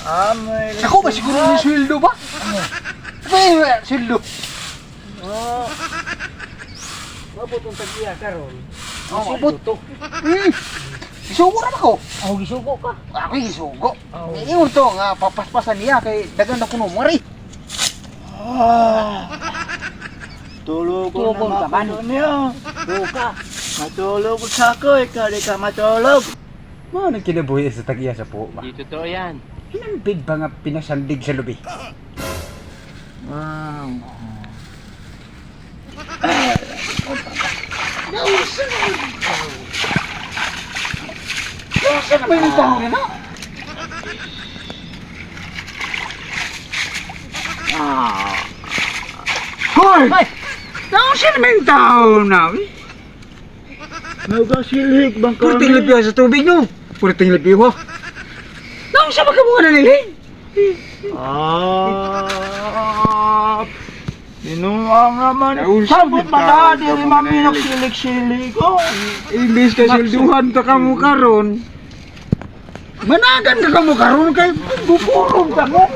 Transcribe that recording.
Amay. Ako ba siguro ni sweldo ba? Ano? Ba, sweldo. Oh. Mabot ang tag-iya karon. Oh, mabot. Isugo ra ba ko? Oh, gisugo ka. Ako isugo. Oh. Ingon to nga papaspasan niya kay dagan na kuno mo ri. Ah. Tulog ko Tulog na ka man. ako niyo. Buka. Matulog sa ako, ikaw di ka matulog. Mao nang kinabuhi sa tag-iya sa po ba? Di totoo yan. Hinambig ba nga pinasandig sa lubi? Wow. Nausa na may tao na na. Ah. Hoy! Nausa na may tao na. Nagasilig bang kami? Purting lipiwa sa tubig no. Purting lipiwa. Nausa ba ka mga nanilhin? Ah. Binuang naman. Nausa Sabot man ba tao na? ka Dili mga mami nanilhin. nagsilig-silig. Oh. Imbis ka silduhan ta ka mo karon. Managan ka mo karon kay bupurong ka mo.